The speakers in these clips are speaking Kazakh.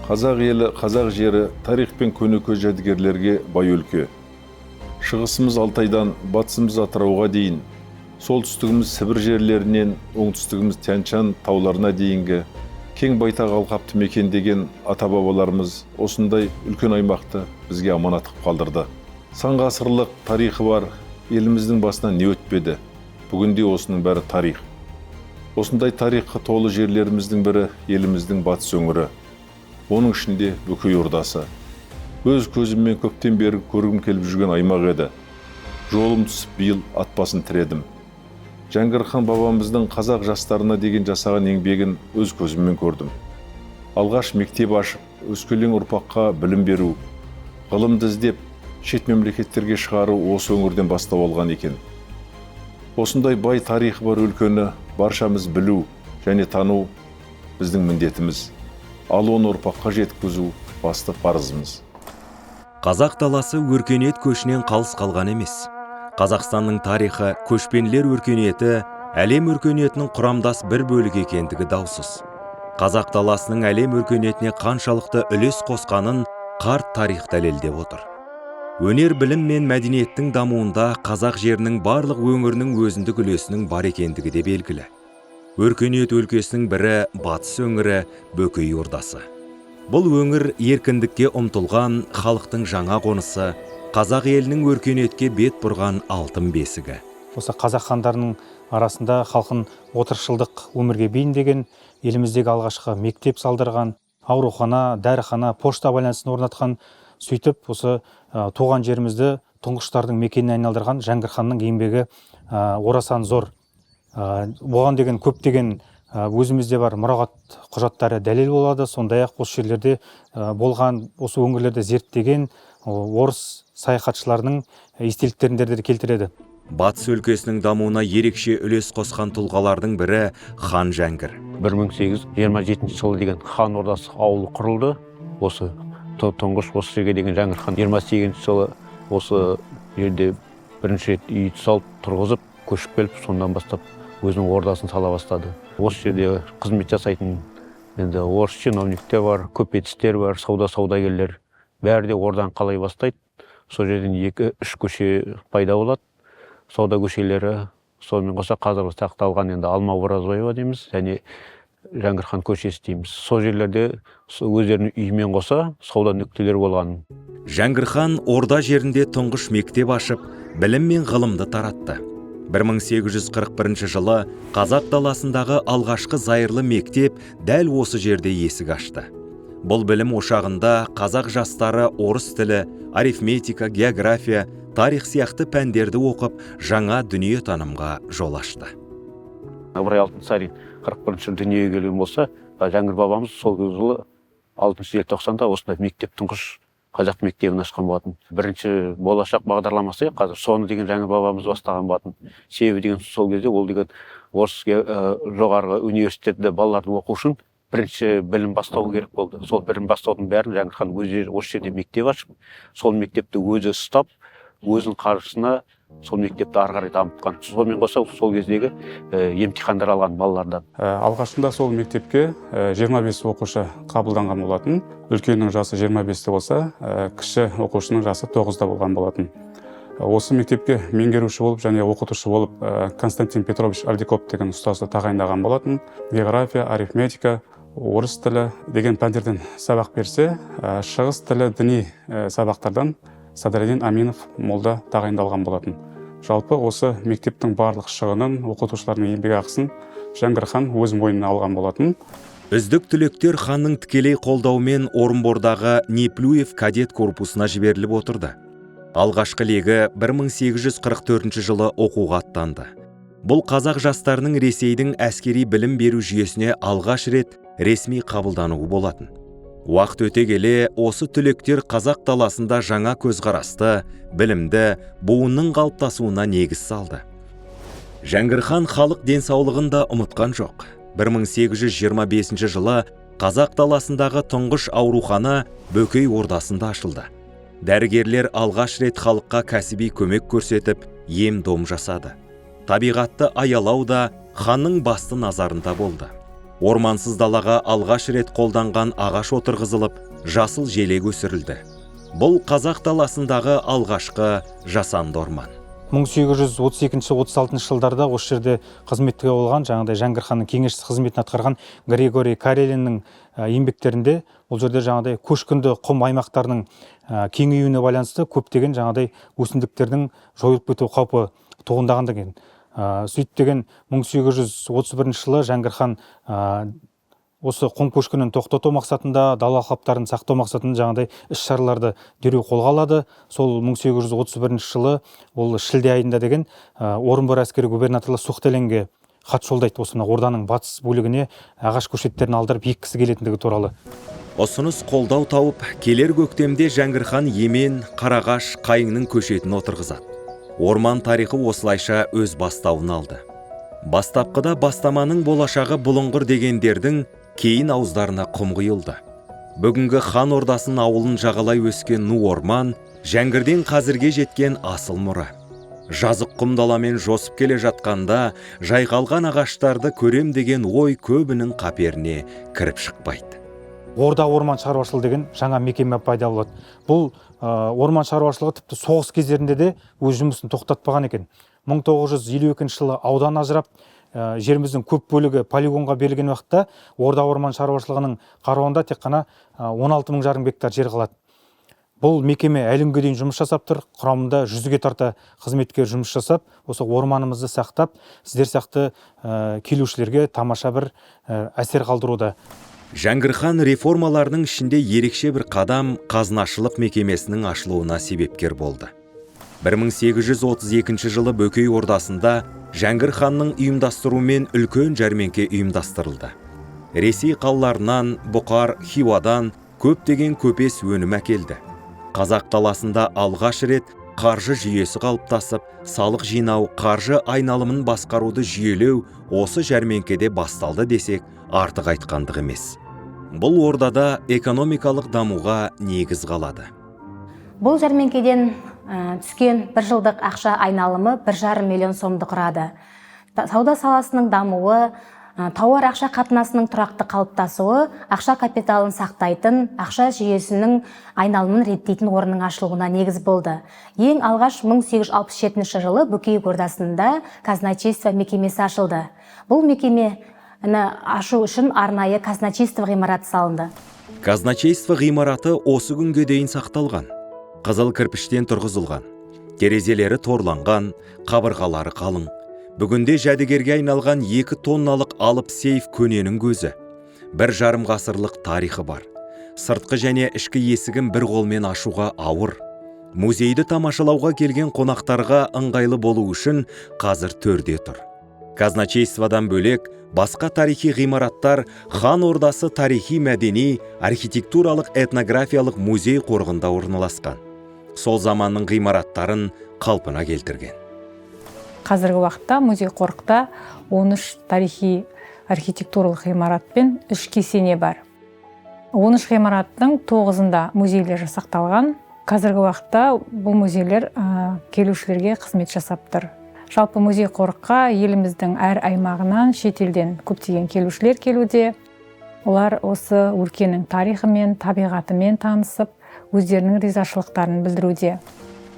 Қазақ елі, қазақ жері тарих пен көне көз жәдігерлерге бай өлке. Шығысымыз Алтайдан, батысымыз Атырауға дейін, солтүстігіміз Сібір жерлерінен, оңтүстігіміз Тянь-Шань тауларына дейінгі кең байтақ алқапты мекендеген ата-бабаларымыз осындай үлкен аймақты бізге аманат қып қалдырды. Сан ғасырлық тарихы бар еліміздің басынан не өтпеді? Бүгінде осының бәрі тарих. Осындай тарихқа толы жерлеріміздің бірі еліміздің батыс өңірі. Оның ішінде Бөкей ордасы. Өз көзіммен көптен бері көргім келіп жүрген аймақ еді. Жолым түсіп, биыл ат басын тіредім. Жәңгір хан бабамыздың қазақ жастарына деген жасаған еңбегін өз көзіммен көрдім. Алғаш мектеп ашып, өскелең ұрпаққа білім беру, ғылымды іздеп, шет мемлекеттерге шығару осы өңірден бастау алған екен. Осындай бай тарихы бар өлкені баршамыз білу және тану біздің міндетіміз. Ал оны ұрпаққа жеткізу басты парызымыз. Қазақ даласы өркениет көшінен қалыс қалған емес. Қазақстанның тарихы, көшпенділер өркениеті әлем өркениетінің құрамдас бір бөлігі екендігі даусыз. Қазақ даласының әлем өркениетіне қаншалықты үлес қосқанын қарт тарих дәлелдеп отыр. Өнер, білім мен мәдениеттің дамуында қазақ жерінің барлық өңірінің өзіндік үлесінің бар екендігі де белгілі. Өркениет өлкесінің бірі батыс өңірі Бөкей ордасы. Бұл өңір еркіндікке ұмтылған халықтың жаңа қонысы, қазақ елінің өркениетке бет бұрған алтын бесігі. Осы қазақ хандарының арасында халқын отырықшылдық өмірге бейімдеген, еліміздегі алғашқы мектеп салдырған, аурухана, дәріхана, пошта байланысын орнатқан, сөйтіп осы туған жерімізді тұңғыштардың мекеніне айналдырған Жәңгір ханның еңбегі орасан зор. Оған деген көптеген өзімізде бар мұрағат құжаттары дәлел болады. Сондай-ақ осы жерлерде болған, осы өңірлерді зерттеген орыс саяхатшыларының естеліктерін де келтіреді. Батыс өлкесінің дамуына ерекше үлес қосқан тұлғалардың бірі хан Жәңгір. 1827 жылы деген хан ордасы ауылы құрылды. Осы тұңғыш осы жерге деген Жәңгір хан 28 жылы осы жерде бірінші рет үй салып тұрғызып, көшіп келіп, сондан бастап өзінің ордасын сала бастады. Осы жерде қызмет жасайтын енді орыс чиновниктер бар, көпетістер бар, сауда саудагерлер бәрі де ордан қалай бастайды. Сол жерден 2-3 көше пайда болады. Сауда көшелері, сонымен қоса қазір сақталған енді Алма Оразбаева дейміз және Жәңгір хан көшесі дейміз. Сол жерлерде өздерінің үйімен қоса сауда нүктелері болған. Жәңгір хан орда жерінде тұңғыш мектеп ашып, білім мен ғылымды таратты. 1841 жылы қазақ даласындағы алғашқы зайырлы мектеп дәл осы жерде есік ашты. Бұл білім ошағында қазақ жастары орыс тілі, арифметика, география, тарих сияқты пәндерді оқып, жаңа дүние танымға жол ашты. Ыбырай Алтынсарин 41 жылы дүниеге келген болса, Жәңгір бабамыз сол жылы 6 желтоқсанда осындай мектеп тұңғыш қазақ мектебін ашқан болатын. Бірінші болашақ бағдарламасы қазір соны деген Жәңгір бабамыз бастаған болатын. Себебі деген сол кезде ол деген орыс жоғарғы университетінде балаларды оқу үшін бірінші білім бастау керек болды. Сол білім бастаудың бәрін Жәңгір хан өзі осы жерде мектеп ашып, сол мектепті өзі ұстап, өзінің қаржысына сол мектепті ары қарай дамытқан. Сонымен қоса сол кездегі емтихандар алған балалардан. Алғашында сол мектепке 25 оқушы қабылданған болатын. Үлкеннің жасы 25-те болса, кіші оқушының жасы 9-да болған болатын. Осы мектепке меңгеруші болып және оқытушы болып Константин Петрович Альдикоп деген ұстазды тағайындаған болатын. География, арифметика, орыс тілі деген пәндерден сабақ берсе, шығыс тілі, діни сабақтардан Садриддин Аминов молда тағайындалған болатын. Жалпы осы мектептің барлық шығынын, оқытушылардың еңбек ақысын Жәңгір хан өз мойнына алған болатын. Үздік түлектер ханның тікелей қолдауымен Орынбордағы Неплюев кадет корпусына жіберіліп отырды. Алғашқы легі 1844 жылы оқуға аттанды. Бұл қазақ жастарының Ресейдің әскери білім беру жүйесіне алғаш рет ресми қабылдануы болатын. Уақыт өте келе осы түлектер қазақ даласында жаңа көзқарасты, білімді, буынның қалыптасуына негіз салды. Жәңгір хан халық денсаулығын да ұмытқан жоқ. 1825 жылы қазақ даласындағы тұңғыш аурухана Бөкей ордасында ашылды. Дәрігерлер алғаш рет халыққа кәсіби көмек көрсетіп, ем-дом жасады. Табиғатты аялау да ханның басты назарында болды. Ормансыз далаға алғаш рет қолданған ағаш отырғызылып, жасыл желек өсірілді. Бұл қазақ даласындағы алғашқы жасанды орман. 1832-36 жылдарда осы жерде қызметте болған, жаңағыдай Жәңгір ханның кеңесшісі қызметін атқарған Григорий Карелиннің еңбектерінде бұл жерде жаңағыдай көшкінді құм аймақтарының кеңеюіне байланысты көптеген жаңағыдай өсімдіктердің жойылып кету қаупі туындаған деген. Сөйтіп деген 1831 жылы Жәңгір хан осы құм көшкінін тоқтату мақсатында, дала алқаптарын сақтау мақсатында жаңағыдай іс-шараларды дереу қолға алады. Сол 1831 жылы ол шілде айында деген Орынбор әскери губернаторы Сухтеленге хат жолдайды, осы мына орданың батыс бөлігіне ағаш көшеттерін алдырып еккісі келетіндігі туралы. Ұсыныс қолдау тауып, келер көктемде Жәңгір хан емен, қарағаш, қайыңның көшетін отырғызады. Орман тарихы осылайша өз бастауын алды. Бастапқыда бастаманың болашағы бұлыңғыр дегендердің кейін ауыздарына құм құйылды. Бүгінгі хан ордасының ауылын жағалай өскен ну орман Жәңгірден қазірге жеткен асыл мұра. Жазық құм даламен жосып келе жатқанда жайқалған ағаштарды көрем деген ой көбінің қаперіне кіріп шықпайды. Орда орман шаруашылығы деген жаңа мекеме пайда болады. Бұл орман шаруашылығы тіпті соғыс кездерінде де өз жұмысын тоқтатпаған екен. 1952 жылы аудан ажырап, жеріміздің көп бөлігі полигонға берілген уақытта Орда орман шаруашылығының қарауында тек қана 16,5 мың гектар жер қалады. Бұл мекеме әлі күнге дейін жұмыс жасап тұр, құрамында 100-ге тарта қызметкер жұмыс жасап, осы орманымызды сақтап, сіздер сияқты келушілерге тамаша бір әсер қалдыруда. Жәңгір хан реформаларының ішінде ерекше бір қадам қазынашылық мекемесінің ашылуына себепкер болды. 1832 жылы Бөкей ордасында Жәңгір ханның ұйымдастыруымен үлкен жәрмеңке ұйымдастырылды. Ресей қалаларынан, Бұқар, Хиуадан көптеген көпес өнім әкелді. Қазақ даласында алғаш рет қаржы жүйесі қалыптасып, салық жинау, қаржы айналымын басқаруды жүйелеу осы жәрмеңкеде басталды десек, артық айтқандық емес. Бұл ордада экономикалық дамуға негіз қалады. Бұл жәрмеңкеден түскен бір жылдық ақша айналымы 1,5 миллион сомды құрады. Сауда саласының дамуы, тауар ақша қатынасының тұрақты қалыптасуы, ақша капиталын сақтайтын, ақша жүйесінің айналымын реттейтін орынның ашылуына негіз болды. Ең алғаш 1867 жылы Бөкей ордасында казначейство мекемесі ашылды. Бұл мекемені ашу үшін арнайы казначейство ғимараты салынды. Казначейство ғимараты осы күнге дейін сақталған. Қызыл кірпіштен тұрғызылған, терезелері торланған, қабырғалары қалың. Бүгінде жәдігерге айналған 2 тонналық алып сейф көненің көзі. 1,5 ғасырлық тарихы бар. Сыртқы және ішкі есігін бір қолмен ашуға ауыр. Музейді тамашалауға келген қонақтарға ыңғайлы болу үшін қазір төрде тұр. Казначействодан бөлек, басқа тарихи ғимараттар хан ордасы тарихи мәдени, архитектуралық этнографиялық музей қорығында орналасқан. Сол заманның ғимараттарын қалпына келтірген. Қазіргі уақытта музей қорықта 13 тарихи архитектуралық ғимарат пен 3 кесене бар. 13 ғимараттың 9-ында музейлер жасақталған. Қазіргі уақытта бұл музейлер келушілерге қызмет жасап тұр. Жалпы музей қорыққа еліміздің әр аймағынан, шетелден көптеген келушілер келуде. Олар осы өлкенің тарихымен, табиғатымен танысып, өздерінің ризашылықтарын білдіруде.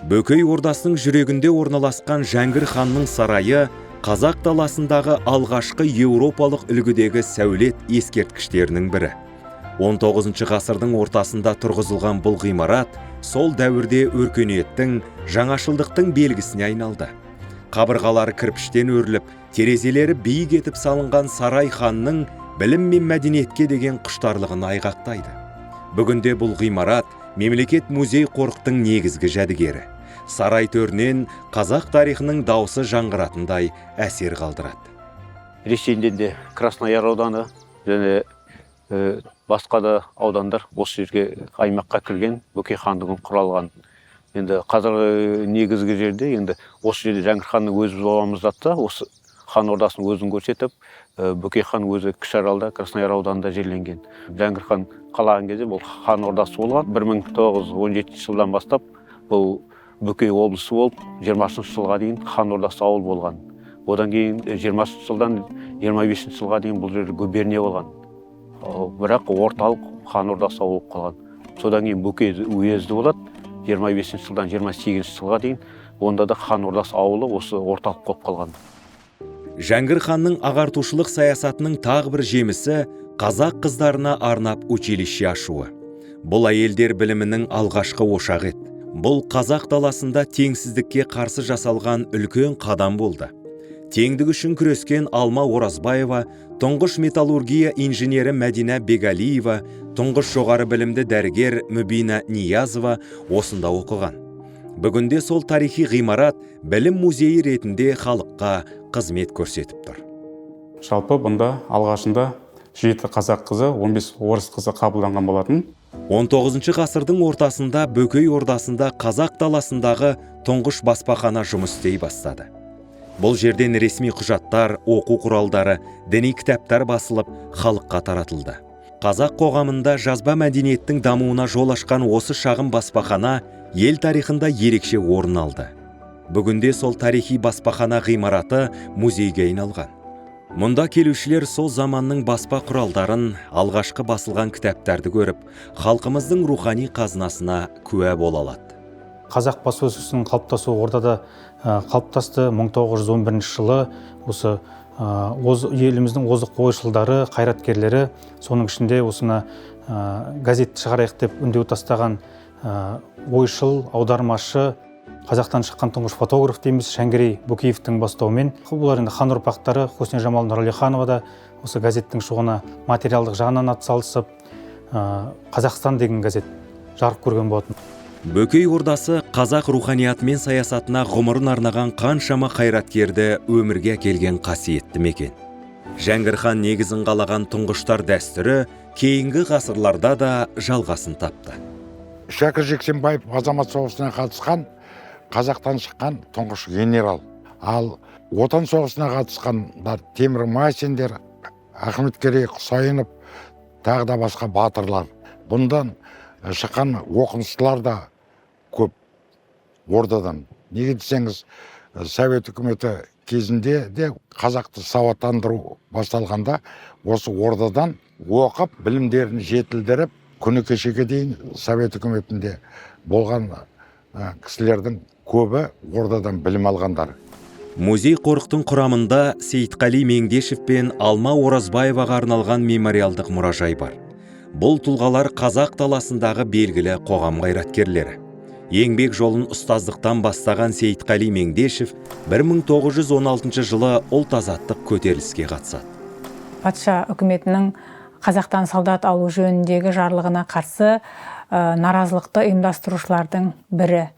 Бөкей ордасының жүрегінде орналасқан Жәңгір ханның сарайы қазақ даласындағы алғашқы еуропалық үлгідегі сәулет ескерткіштерінің бірі. 19 ғасырдың ортасында тұрғызылған бұл ғимарат сол дәуірде өркениеттің, жаңашылдықтың белгісіне айналды. Қабырғалары кірпіштен өріліп, терезелері биік етіп салынған сарай ханның білім мен мәдениетке деген құштарлығын айғақтайды. Бүгінде бұл ғимарат мемлекет музей қорықтың негізгі жәдігері. Сарай төрінен қазақ тарихының даусы жаңғыратындай әсер қалдырады. Ресейден де Краснояр ауданы және басқа да аудандар осы жерге аймаққа кірген, Бөкей хандығын құралған. Енді қазір негізгі жерде енді осы жерде Жәңгір ханның өзі бабамыз жатса, осы хан ордасының өзін көрсетіп, Бөкей хан өзі Кіші Аралда, Краснояр ауданында жерленген. Жәңгір хан қалаған кезде бұл хан ордасы болған. 1917 жылдан бастап бұл Бөкей облысы болып, 20 жылға дейін хан ордасы ауыл болған. Одан кейін 20 жылдан 25 жылға дейін бұл жер губерния болған. Бірақ орталық хан ордасы ауылы болып қалған. Содан кейін Бөкей уезді болады. 25 жылдан 28 жылға дейін онда да хан ордасы ауылы осы орталық болып қалған. Жәңгір ханның ағартушылық саясатының тағы бір жемісі қазақ қыздарына арнап училище ашуы. Бұл әйелдер білімінің алғашқы ошағы еді. Бұл қазақ даласында теңсіздікке қарсы жасалған үлкен қадам болды. Теңдік үшін күрескен Алма Оразбаева, тұңғыш металлургия инженері Мәдина Бегалиева, тұңғыш жоғары білімді дәрігер Мүбина Ниязова осында оқыған. Бүгінде сол тарихи ғимарат білім музейі ретінде халыққа қызмет көрсетіп тұр. Жалпы бұнда алғашында 7 қазақ қызы, 15 орыс қызы қабылданған болатын. 19 ғасырдың ортасында Бөкей ордасында қазақ даласындағы тұңғыш баспахана жұмыс істей бастады. Бұл жерден ресми құжаттар, оқу құралдары, діни кітаптар басылып, халыққа таратылды. Қазақ қоғамында жазба мәдениеттің дамуына жол ашқан осы шағын баспахана ел тарихында ерекше орын алды. Бүгінде сол тарихи баспахана ғимараты музейге айналған. Мұнда келушілер сол заманның баспа құралдарын, алғашқы басылған кітаптарды көріп, халқымыздың рухани қазынасына куә бола алады. Қазақ баспасөзінің қалыптасуы ордада қалыптасты. 1911 жылы осы еліміздің озық ойшылдары, қайраткерлері, соның ішінде осыны газет шығарайық деп үндеу тастаған ойшыл, аудармашы, қазақтан шыққан тұңғыш фотограф дейміз Шәңгерей Бөкеевтің бастауымен. Бұлар енді хан ұрпақтары, Хұснижамал Нұралиханова да осы газеттің шығуына материалдық жағынан атсалысып, Қазақстан деген газет жарық көрген болатын. Бөкей ордасы қазақ руханияты мен саясатына ғұмырын арнаған қаншама қайраткерді өмірге әкелген қасиетті мекен. Жәңгір хан негізін қалаған тұңғыштар дәстүрі кейінгі ғасырларда да жалғасын тапты. Шәкір Жексенбаев азамат соғысына қатысқан, қазақтан шыққан тұңғыш генерал. Ал Отан соғысына қатысқандар Темір Масиндер, Ахметкерей Құсайынов, тағы да басқа батырлар. Бұндан шыққан оқымыстылар да көп ордадан. Неге десеңіз, Совет үкіметі кезінде де қазақты сауаттандыру басталғанда осы ордадан оқып, білімдерін жетілдіріп, күні кешеге дейін Совет үкіметінде болған кісілердің көбі ордадан білім алғандар. Музей қорықтың құрамында Сейітқали Меңдешев пен Алма Оразбаеваға арналған мемориалдық мұражай бар. Бұл тұлғалар қазақ даласындағы белгілі қоғам қайраткерлері. Еңбек жолын ұстаздықтан бастаған Сейітқали Меңдешев 1916 жылы ұлт азаттық көтеріліске қатысады. Патша үкіметінің қазақтан солдат алу жөніндегі жарлығына қарсы наразылықты ұйымдастырушылардың бірі.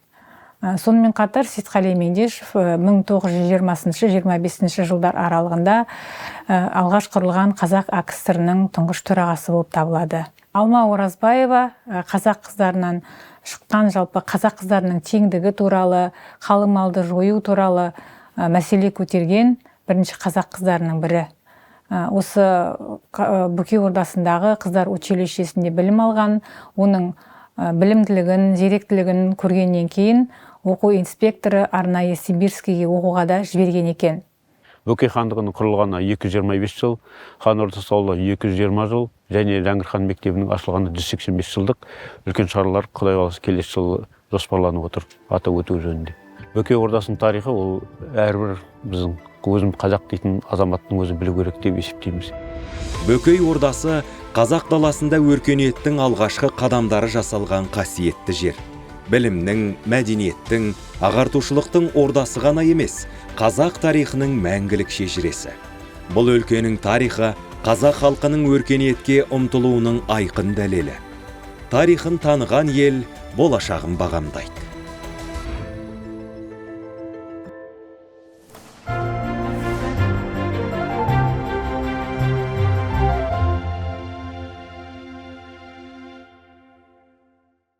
Сонымен қатар Сейітқали Меңдешев 1920-25 жылдар аралығында алғаш құрылған Қазақ АКСР-ның тұңғыш төрағасы болып табылады. Алма Оразбаева қазақ қыздарынан шыққан, жалпы қазақ қыздарының теңдігі туралы, қалың малды жою туралы мәселе көтерген бірінші қазақ қыздарының бірі. Осы Бөкей ордасындағы қыздар училищесінде білім алған, оның білімділігін, зеректілігін көргеннен кейін оқу инспекторы арнайы Сибирскийге оқуға да жіберген екен. Бөкей хандығының құрылғанына 225 жыл, хан ордасы ауылы 220 жыл, және Жәңгір хан мектебінің ашылғанына 185 жылдық үлкен шаралар Құдай қаласа келесі жылы жоспарланып отыр атап өту жөнінде. Бөкей ордасының тарихы ол әрбір біздің өзім қазақ дейтін азаматтың өзі білу керек деп есептейміз. Бөкей ордасы қазақ даласында өркениеттің алғашқы қадамдары жасалған қасиетті жер. Білімнің, мәдениеттің, ағартушылықтың ордасы ғана емес, қазақ тарихының мәңгілік шежіресі. Бұл өлкенің тарихы қазақ халқының өркениетке ұмтылуының айқын дәлелі. Тарихын таныған ел болашағын бағамдайды.